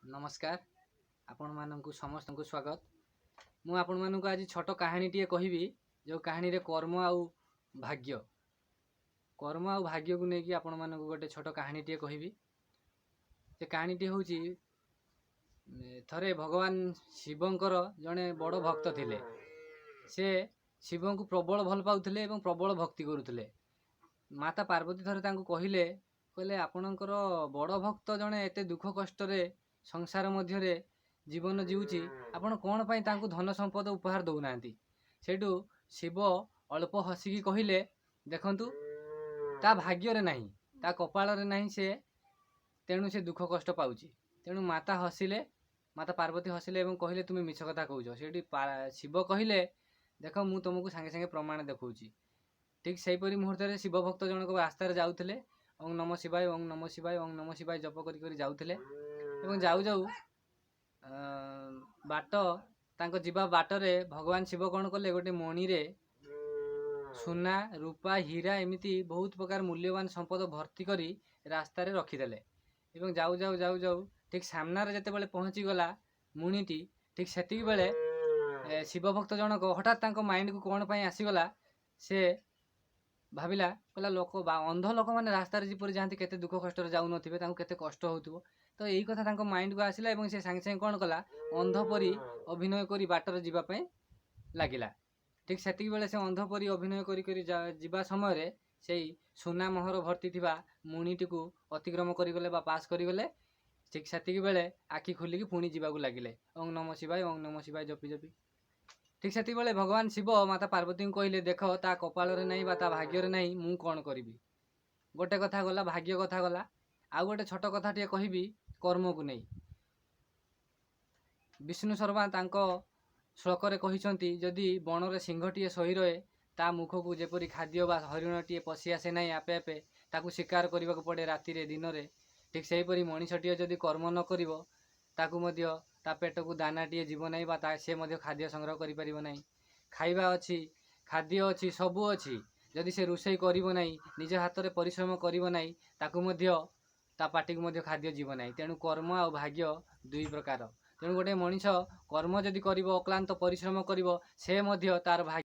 ନମସ୍କାର, ଆପଣମାନଙ୍କୁ ସମସ୍ତଙ୍କୁ ସ୍ୱାଗତ। ମୁଁ ଆପଣମାନଙ୍କୁ ଆଜି ଛୋଟ କାହାଣୀଟିଏ କହିବି, ଯେଉଁ କାହାଣୀରେ କର୍ମ ଆଉ ଭାଗ୍ୟ, କର୍ମ ଆଉ ଭାଗ୍ୟକୁ ନେଇକି ଆପଣମାନଙ୍କୁ ଗୋଟେ ଛୋଟ କାହାଣୀଟିଏ କହିବି। ସେ କାହାଣୀଟି ହେଉଛି, ଥରେ ଭଗବାନ ଶିବଙ୍କର ଜଣେ ବଡ଼ ଭକ୍ତ ଥିଲେ। ସେ ଶିବଙ୍କୁ ପ୍ରବଳ ଭଲ ପାଉଥିଲେ ଏବଂ ପ୍ରବଳ ଭକ୍ତି କରୁଥିଲେ। ମାତା ପାର୍ବତୀ ଥରେ ତାଙ୍କୁ କହିଲେ, କହିଲେ, ଆପଣଙ୍କର ବଡ଼ ଭକ୍ତ ଜଣେ ଏତେ ଦୁଃଖ କଷ୍ଟରେ ସଂସାର ମଧ୍ୟରେ ଜୀବନ ଜିଉଛି, ଆପଣ କ'ଣ ପାଇଁ ତାଙ୍କୁ ଧନ ସମ୍ପଦ ଉପହାର ଦେଉନାହାନ୍ତି? ସେଇଠୁ ଶିବ ଅଳ୍ପ ହସିକି କହିଲେ, ଦେଖନ୍ତୁ, ତା ଭାଗ୍ୟରେ ନାହିଁ, ତା କପାଳରେ ନାହିଁ, ସେ ତେଣୁ ସେ ଦୁଃଖ କଷ୍ଟ ପାଉଛି। ତେଣୁ ମାତା ହସିଲେ, ମାତା ପାର୍ବତୀ ହସିଲେ ଏବଂ କହିଲେ, ତୁମେ ମିଛ କଥା କହୁଛ। ସେଇଠି ଶିବ କହିଲେ, ଦେଖ, ମୁଁ ତୁମକୁ ସାଙ୍ଗେ ସାଙ୍ଗେ ପ୍ରମାଣ ଦେଖାଉଛି। ଠିକ୍ ସେହିପରି ମୁହୂର୍ତ୍ତରେ ଶିବ ଭକ୍ତ ଜଣକ ରାସ୍ତାରେ ଯାଉଥିଲେ। ଓଁ ନମ ଶିବାୟ, ଓଁ ନମ ଶିବାୟ, ଓଁ ନମ ଶିବାୟ ଜପ କରି କରି ଯାଉଥିଲେ ଏବଂ ଯାଉ ଯାଉ ବାଟ ତାଙ୍କ ଯିବା ବାଟରେ ଭଗବାନ ଶିବ କ'ଣ କଲେ, ଗୋଟେ ମଣିରେ ସୁନା, ରୂପା, ହୀରା ଏମିତି ବହୁତ ପ୍ରକାର ମୂଲ୍ୟବାନ ସମ୍ପଦ ଭର୍ତ୍ତି କରି ରାସ୍ତାରେ ରଖିଦେଲେ ଏବଂ ଯାଉ ଯାଉ ଯାଉ ଯାଉ ଠିକ୍ ସାମ୍ନାରେ ଯେତେବେଳେ ପହଞ୍ଚିଗଲା ମୁଣିଟି, ଠିକ୍ ସେତିକି ବେଳେ ଶିବ ଭକ୍ତ ଜଣକ ହଠାତ୍ ତାଙ୍କ ମାଇଣ୍ଡକୁ କ'ଣ ପାଇଁ ଆସିଗଲା, ସେ ଭାବିଲା, କହିଲା, ଲୋକ ବା ଅନ୍ଧ ଲୋକମାନେ ରାସ୍ତାରେ ଯେପରି ଯାଆନ୍ତି, କେତେ ଦୁଃଖ କଷ୍ଟରେ ଯାଉନଥିବେ, ତାଙ୍କୁ କେତେ କଷ୍ଟ ହେଉଥିବ। ତ ଏଇ କଥା ତାଙ୍କ ମାଇଣ୍ଡକୁ ଆସିଲା ଏବଂ ସେ ସାଙ୍ଗେ ସାଙ୍ଗେ କ'ଣ କଲା, ଅନ୍ଧ ପରି ଅଭିନୟ କରି ବାଟରେ ଯିବା ପାଇଁ ଲାଗିଲା। ଠିକ୍ ସେତିକି ବେଳେ ସେ ଅନ୍ଧ ପରି ଅଭିନୟ କରି କରି ଯିବା ସମୟରେ ସେଇ ସୁନା ମୋହର ଭର୍ତ୍ତି ଥିବା ମୁଣିଟିକୁ ଅତିକ୍ରମ କରିଗଲେ ବା ପାସ୍ କରିଗଲେ। ଠିକ୍ ସେତିକି ବେଳେ ଆଖି ଖୋଲିକି ପୁଣି ଯିବାକୁ ଲାଗିଲେ, ଓଁ ନମ ଶିବାୟ, ଓଁ ନମ ଶିବାୟ ଜପି ଜପି। ଠିକ୍ ସେତିକି ଭଗବାନ ଶିବ ମାତା ପାର୍ବତୀଙ୍କୁ କହିଲେ, ଦେଖ, ତା କପାଳରେ ନାହିଁ ବା ତା ଭାଗ୍ୟରେ ନାହିଁ, ମୁଁ କ'ଣ କରିବି? ଗୋଟେ କଥା ଗଲା, ଭାଗ୍ୟ କଥା ଗଲା। ଆଉ ଗୋଟେ ଛୋଟ କଥାଟିଏ କହିବି କର୍ମକୁ ନେଇ। ବିଷ୍ଣୁ ଶର୍ମା ତାଙ୍କ ଶ୍ଲୋକରେ କହିଛନ୍ତି, ଯଦି ବଣରେ ସିଂହଟିଏ ଶୋଇ ରହେ, ତା ମୁଖକୁ ଯେପରି ଖାଦ୍ୟ ବା ହରିଣଟିଏ ପଶି ଆସେ ନାହିଁ ଆପେ ଆପେ, ତାକୁ ଶିକାର କରିବାକୁ ପଡ଼େ ରାତିରେ ଦିନରେ, ଠିକ୍ ସେହିପରି ମଣିଷଟିଏ ଯଦି କର୍ମ ନ କରିବ, ତାକୁ ମଧ୍ୟ ତା ପେଟକୁ ଦାନାଟିଏ ଯିବ ନାହିଁ ବା ତା ସେ ମଧ୍ୟ ଖାଦ୍ୟ ସଂଗ୍ରହ କରିପାରିବ ନାହିଁ। ଖାଇବା ଅଛି, ଖାଦ୍ୟ ଅଛି, ସବୁ ଅଛି, ଯଦି ସେ ରୋଷେଇ କରିବ ନାହିଁ, ନିଜ ହାତରେ ପରିଶ୍ରମ କରିବ ନାହିଁ, ତାକୁ ମଧ୍ୟ ତା ପାଟିକୁ ମଧ୍ୟ ଖାଦ୍ୟ ଯିବ ନାହିଁ। ତେଣୁ କର୍ମ ଆଉ ଭାଗ୍ୟ ଦୁଇ ପ୍ରକାର। ତେଣୁ ଗୋଟେ ମଣିଷ କର୍ମ ଯଦି କରିବ, ଅକ୍ଳାନ୍ତ ପରିଶ୍ରମ କରିବ, ସେ ମଧ୍ୟ ତାର ଭାଗ୍ୟ